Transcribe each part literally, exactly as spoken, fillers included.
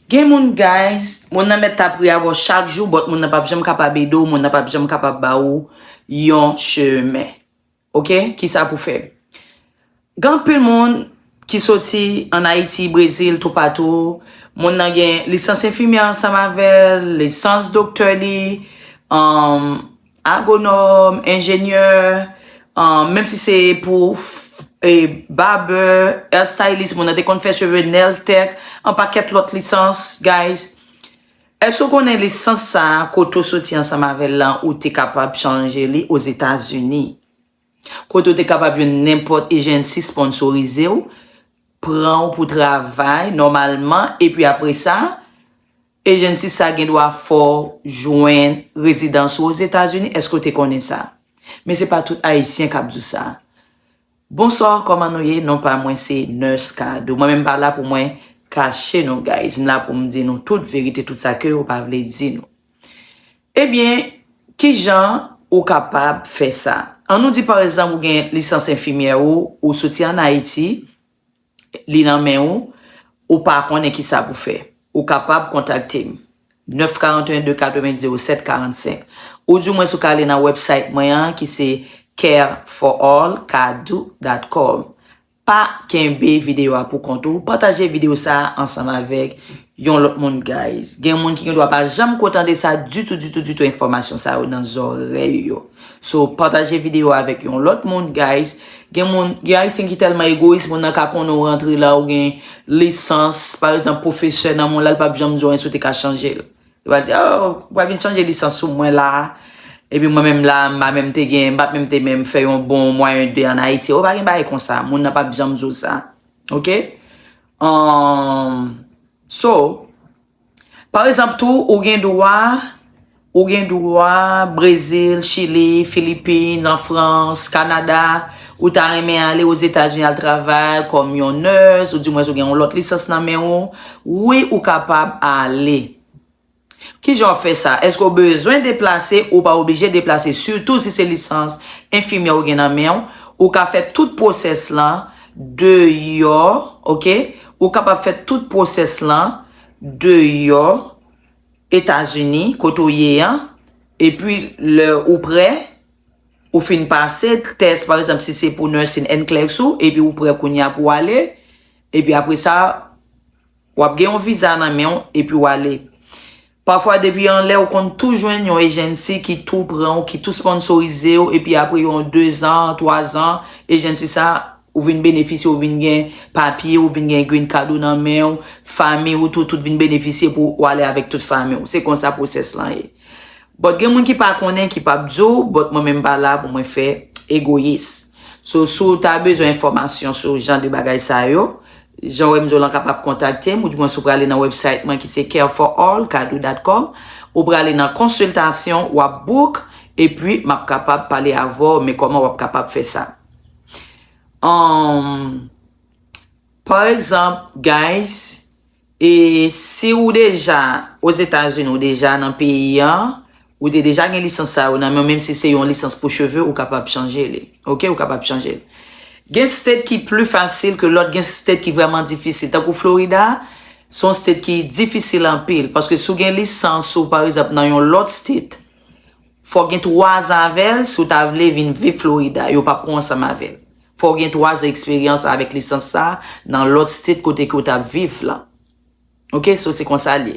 Gen moun, guys, moun nan mèt ap ri avè w chak jou, but moun nan p ap janm kapab ede w, moun nan p ap janm kapab ba ou yon chemen. Ok? Kisa pou fè? Gen anpil moun ki soti ann Ayiti, Brezil, toupatou. Moun nan gen lisans enfimyè ansanm avè l, lisans doktè li, um, agwonòm, enjenyè, um, menm si se pou f- e, barber, hairstylist, moun nan te konn fè cheve, nail tech, an pakèt lòt lisans, guys. Èske w konnen lisans sa a, kote w soti ansanm avè l lan, ou te kapab chanje li Ozetazini? Kote w te kapab jwenn nenpòt ejensi sponsorize w, pran w pou travay nòmalman, epi apre sa, ejensi sa gen dwa fè w jwenn rezidans ou Ozetazini. Èske w te konnen sa? Men se pa tout Ayisyen k ap di w sa. Bonswa, kòman nou ye? Non pa mwen se Nurse Kadou. Mwen menm pa la pou mwen kache nou, guys. M la pou m di nou tout verite, tout sa ke yo pa vle di nou. Ebyen, kijan ou kapab fè sa? Ann nou di, pa egzanp, ou gen lisans enfimyè ou, ou soti ann Ayiti, li nan men ou, ou pa konnen kisa pou fè. Ou kapab kontakte m. nèf karanteyen de katreven zewo sèt karannsenk. Ou di mwens ou ka ale nan website mwen an ki se care for all kadou dot com. Pa kenbe videyo a pou kont ou. Pataje videyo sa a ansanm avèk yon lòt moun, guys. Gen moun ki gen dwa pa janm ko tande sa ditou, ditou, ditou, enfòmasyon sa yo nan zòrèy yo. So, pataje videyo a avèk yon lòt moun, guys. Gen moun, gen Ayisyen ki tèlman egoyis, moun nan ka konnen w rantre la, ou gen lisans, pa egzanp, pwofesè nan men w la, l p ap janm di w anyen si w te ka chanje l. Li va di, oh, ou pral vin chanje lisans sou mwen la. Epi mwen menm la, m pa menm te gen, m pa t menm te menm fè yon bon mwayen de ann Ayiti. Ou pa gen bagay konsa. Moun nan p ap janm di w sa. Ok? Um, so, pa egzanp tou, ou gen dwa, ou gen dwa Brezil, Chili, Filipin, an Frans, Kanada, ou ta renmen ale Ozetazini al travay kòm yon nurse, ou di mwens ou gen yon lòt lisans nan men ou, wi, ou kapab ale. Kijan w ap fè sa? Èske w bezwen deplase? Ou pa oblije deplase, sitou si se lisans enfimyè ou gen nan men w. Ou ka fè tout pwosès lan deyò, ok? Ou kapab fè tout pwosès lan deyò Etazini, kote w ye an. Epi, lè ou prè, ou fin pase tès, pa egzanp, si se pou nursing NCLEX ou, epi ou prè kounye a pou w ale, epi apre sa, w ap gen yon viza nan men w, epi w ale. Pafwa, depi anlè, ou konn tou jwenn yon ejensi ki tou pran w, ki tou sponsorize w, epi apre yon dezan, twazan, ejensi sa, ou vin benefisye, ou vin gen papye, ou vin gen green card ou nan men w, fanmi ou tou, tout vin benefisye pou w ale avèk tout fanmi w. Se konsa pwosès lan ye. But gen moun ki pa konnen, ki p ap di w, but mwen menm pa la pou mwen fè egoyis. So, si w ta bezwen enfòmasyon sou jan de bagay sa yo, jan w wè m di w lan kapab kontakte m, ou di mwens ou prale nan website mwen ki se care for all kadou dot com, ou prale nan konsiltasyon, w ap book, epi m ap kapab pale avè w, men kòman w ap kapab fè sa. Um, pa egzanp, guys, e si ou deja Ozetazini, ou deja nan peyi an, ou te deja gen lisans sa yo nan men w, menm si se yon lisans pou cheve, ou kapab chanje li. Ok, ou kapab chanje li. Gen state ki pli fasil ke lòt, gen state ki vrèman difisil. Tankou Florida, se yon state ki difisil anpil, paske si w gen lisans ou, pa egzanp, nan yon lòt state, fò w gen twazan avè l, si w ta vle vin viv Florida, yo p ap pran w ansanm avè l. Fò w gen twazan eksperyans avèk lisans sa a nan lòt state kote ke w t ap viv lan. Ok, so se konsa l ye.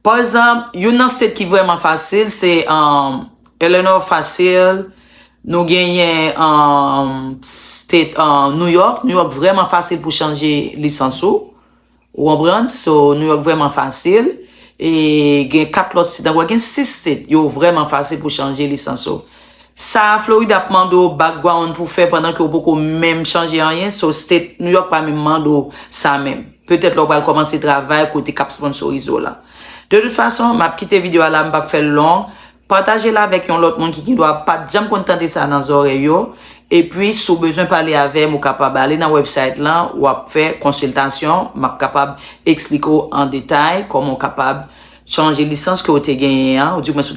Pa egzanp, youn nan state ki vrèman fasil, se, um, Illinois fasil, nou genyen, um, state, um, New York. New York vrèman fasil pou chanje lisans ou. Ou konprann? So, New York vrèman fasil. E gen kat lòt state ankò, gen sis state, yo vrèman fasil pou chanje lisans ou. Sa Florida ap mande w background pou fè pandan ke w poko menm chanje anyen, so state New York pa menm mande w sa menm. Petèt lè w pral kòmanse travay kote k ap sponsorize w la. De tout fason, m ap kite videyo a la, m p ap fè l long. Pataje l avèk yon lòt moun ki gen dwa pa t janm konn tande sa nan zòrèy yo. Epi, si w bezwen pale avè m, ou kapab ale nan website lan, w ap fè konsiltasyon, m ap kapab eksplike w an detay kòman w kapab chanje lisans ke w te genyen an, ou di mwens